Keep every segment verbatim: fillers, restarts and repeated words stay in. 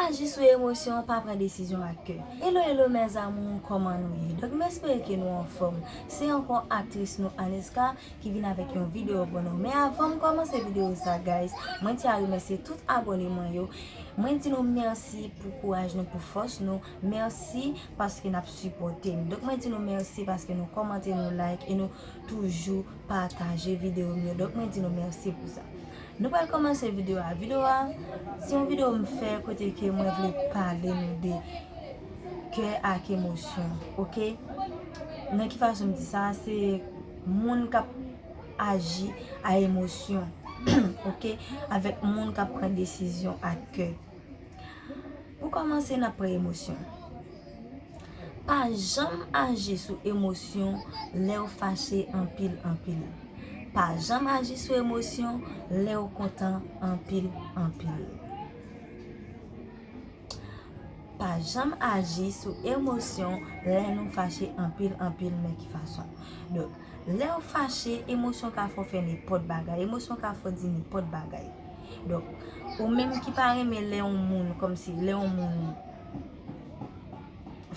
Aji sou emosyon, pa pran desizyon ak kè. Hello, hello, mes amours, kòman nou ye? Donk, m espere ke nou anfòm. Se ankò aktris nou, Aneska, ki vin avèk yon videyo pou nou. Men avan m kòmanse videyo sa, guys, mwen tyen a remèsye tout abòne mwen yo. Mwen di nou mèsi pou kouraj nou, pou fòs nou. Mèsi paske n ap sipòte m. Donk, mwen di nou mèsi paske nou kòmante, nou like e nou toujou pataje videyo m yo. Donk, mwen di nou mèsi pou sa. Nou pral kòmanse videyo a. Videyo a, se yon videyo m fè kote ke mwen vle pale nou de kè ak emosyon, oke? Nan ki fason m di sa? Se moun k ap aji a emosyon, oke? Avèk moun k ap pran desizyon ak kè. Pou kòmanse, n ap pran emosyon. Pa janm aji sou emosyon lè w fache anpil, anpil. Pa janm aji sou emosyon lè w kontan anpil, anpil. Pa janm aji sou emosyon lè nou fache anpil, anpil, men ki fason? Donk, lè w fache, emosyon ka fè w fè nenpòt bagay. Emosyon ka fè w di nenpòt bagay. Donk, ou menm ki pa renmen lè yon moun, kòmsi lè yon moun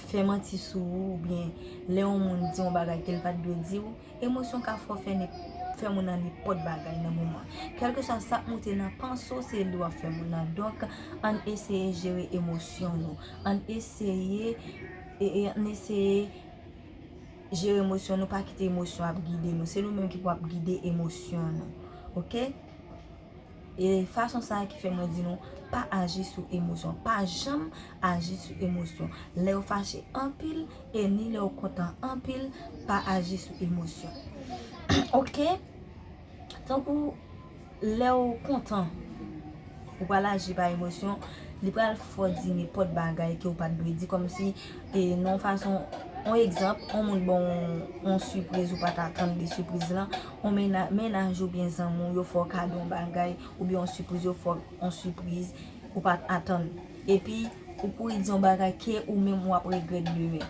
fè manti sou ou, oubyen lè yon moun di yon bagay ke l pa t dwe di w, emosyon ka fè w fè ne-, fè moun nan nenpòt bagay nan moman. Kèlkeswa sa k moute nan panse w, se li w ap fè moun nan. Donk, ann eseye jere emosyon nou. Ann eseye, e, e, ann eseye jere emosyon nou, pa kite emosyon ap gide nou. Se nou menm ki pou ap gide emosyon nou. Oke? E fason sa a ki fè mwen di nou, pa aji sou emosyon. Pa janm aji sou emosyon. Lè w fache anpil, e ni lè w kontan anpil, pa aji sou emosyon. Oke? Tankou lè w kontan, ou pral aji pa emosyon, li pral fè w di nenpòt bagay ke w pa t dwe di, kòmsi, e, nan yon fason, yon egzanp, yon moun ba w yon, yon sipriz ou pa t atann de sipriz lan, yon mena-, mennaj oubyen zanmi w, yo fè w kado yon bagay, oubyen yon sipriz, yo fè w yon sipriz ou pa t atann. Epi, ou kouri di yon bagay ke ou menm w ap regrèt demen.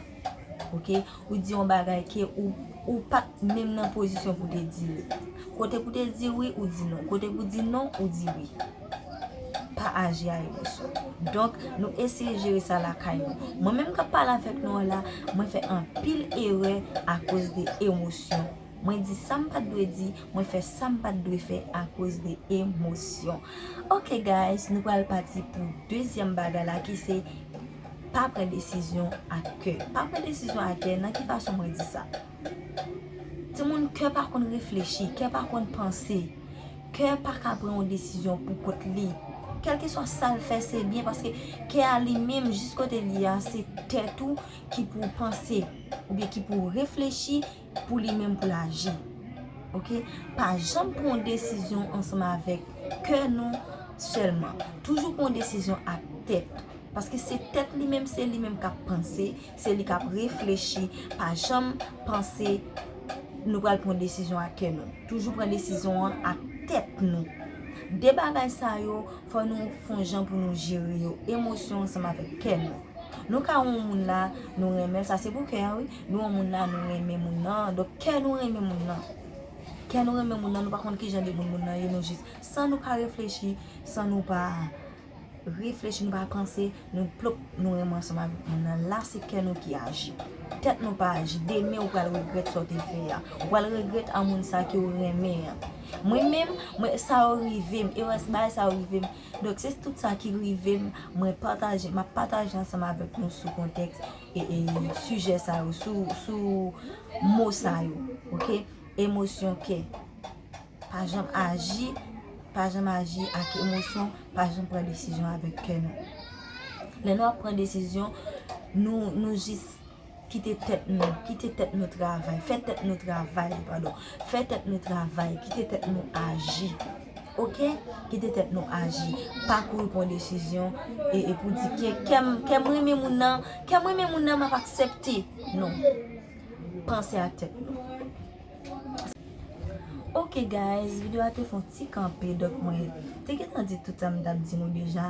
Oke? Ou di yon bagay ke ou, ou pa t menm nan pozisyon pou te di li. Kote pou te di wi, ou di non. Kote pou di non, ou di wi. Pa aji a emosyon. Donk, nou eseye jere sa lakay nou. Mwen menm k ap pale avèk nou an la, mwen fè anpil erè akoz de emosyon. Mwen di sa m pa t dwe di, mwen fè sa m pa t dwe fè akoz de emosyon. Oke, guys, nou pral pati pou dezyèm bagay la ki se pa pran desizyon ak kè. Pa pran desizyon ak kè, nan ki fason mwen di sa? Timoun, kè pa konn reflechi, kè pa konn panse. Kè pa ka pran yon desizyon pou kont li. Kèlkeswa sa l fè, se byen, paske kè a li menm, jis kote l ye a, se tèt ou ki pou panse, oubyen ki pou reflechi pou li menm pou l aji. Oke? Pa janm pran yon desizyon ansanm avèk kè nou sèlman. Toujou pran yon desizyon ak tèt. Paske se tèt li menm, se li menm k ap panse, se li k ap reflechi. Pa janm panse nou pral pran desizyon ak kè nou. Toujou pran desizyon an ak tèt nou. De bagay sa yo, fò nou fè yon jan pou nou jere yo. Emosyon ansanm avèk kè nou. Nou ka wè yon moun la, nou renmen l, sa se pou kè a, wi. Nou wè yon moun la, nou renmen moun nan. Donk, kè nou renmen moun nan. Kè nou renmen moun nan, nou pa konn ki jan de moun moun nan ye, nou jis, san nou pa reflechi, san nou pa reflechi, nou pa panse, nou plop, nou renmen ansanm avèk moun nan. La, se kè nou ki aji. Tèt nou pa aji. Demen, ou pral regrèt sa w te fè a. Ou pral regrèt a moun sa ke w renmen an. Mwen menm, mwen, sa yo rive m. E wè, bagay sa yo rive m. Donk, se tout sa ki rive m, mwen pataje, m ap pataje ansanm avèk nou sou kontèks e, e sijè sa yo, sou, sou mo sa yo, oke? Emosyon kè. Pa janm aji, pa janm aji ak emosyon, pa janm pran desizyon avèk kè nou. Lè nou ap pran desizyon, nou, nou jis kite tèt nou, kite tèt nou travay, fè tèt nou travay, padon, fè tèt nou travay, kite tèt nou aji. Oke? Kite tèt nou aji. Pa kouri pran desizyon e, e pou di ke kè m, kè m renmen moun nan, kè m renmen moun nan, m ap aksepte. Non. Panse ak tèt nou. Ok guys, videyo a te fè yon ti kanpe, donk mwen te gentan di tout sa m t ap di nou deja.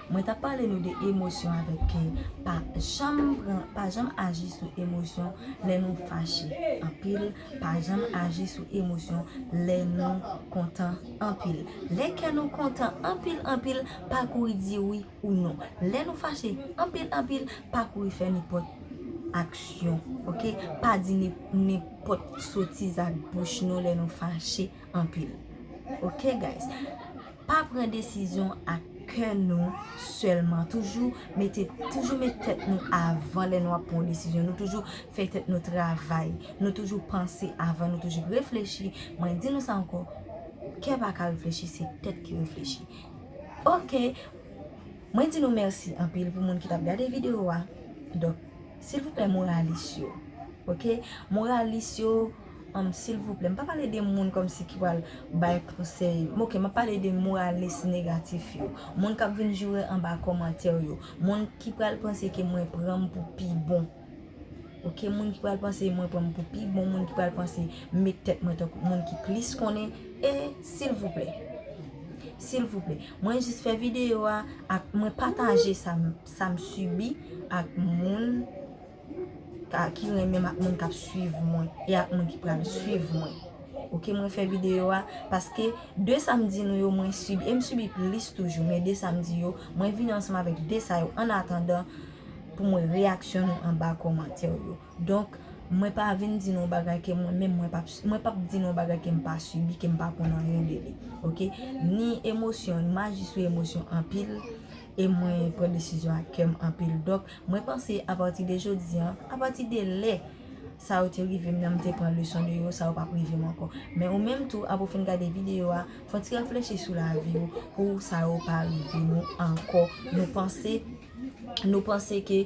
Mwen t ap pale nou de emosyon avèk ke pa janm pran, pa janm aji sou emosyon lè nou fache anpil, pa janm aji sou emosyon lè nou kontan anpil. Lè kè nou kontan anpil anpil, pa kouri di wi ou non. Lè nou fache anpil anpil, pa kouri fè nenpòt aksyon, ok? Pa di nenpòt sotiz ak bouch nou lè nou fache anpil. Ok guys? Pa pran desizyon ak kè nou sèlman. Toujou mete, toujou met tèt nou avan lè nou ap pran yon desizyon. Nou toujou fè tèt nou travay. Nou toujou panse avan, nou toujou reflechi. Mwen di nou sa ankò, kè pa ka reflechi, se tèt ki reflechi. Ok, mwen di nou mèsi anpil pou moun ki t ap gade videyo a. Donk, silvouplè, moralis yo. Ok? Moralis yo, um, silvouplè. M pa pale de moun kòmsi ki pral bay konsèy. Ok, m ap pale de moralis negatif yo. Moun k ap vin joure anba kòmantè yo. Moun ki pral panse ke mwen pran m pou pi bon. Ok, moun ki pral panse mwen pran m pou pi bon, moun ki pral panse met tèt mwen tankou moun ki plis konnen. E silvouplè, silvouplè, mwen jis fè videyo a ak mwen pataje sa m, sa m sibi ak moun ka, ki renmen m, ak moun k ap swiv mwen e ak moun ki pral swiv mwen. Ok, mwen fè videyo a paske de sa m di nou yo, mwen sibi, e m sibi plis toujou, men de sa m di yo, mwen vini ansanm avèk de sa yo, an atandan pou mwen reyaksyon nou anba kòmantè yo. Donk, mwen pa vin di nou bagay ke mwen menm, mwen p ap, mwen p ap di nou bagay ke m pa sibi, ke m pa konn anyen de li. Ok? Ni emosyon, m aji sou emosyon anpil, e mwen pran desizyon ak kè m anpil. Donk, mwen panse apati de jodi a, apati de lè sa yo te rive m nan, m te pran leson de yo, sa yo p ap rive m ankò. Men ou menm tou, apre w fin gade videyo a, fè yon ti reflechi sou lavi w pou sa yo pa rive nou ankò. Nou panse, nou panse ke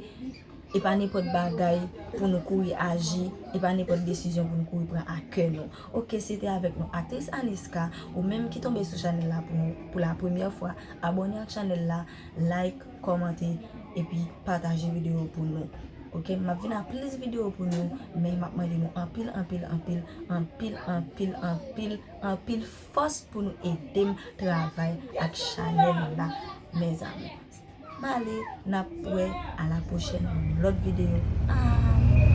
e pa nenpòt bagay pou nou kouri aji, e pa nenpòt desizyon pou nou kouri pran ak kè nou. Ok, se te avèk nou aktris Aniska, ou menm ki tonbe sou chanèl la pou nou, pou la premyè fwa, abòne ak chanèl la, like, kòmante, epi pataje videyo pou nou. Ok, m ap vin ak plis videyo pou nou, men m ap mande nou anpil, anpil, anpil, anpil, anpil, anpil, anpil fòs pou nou ede m travay ak chanèl la, mezanmi. M ale, n ap wè a la pwochèn, yon lòt videyo. Ah!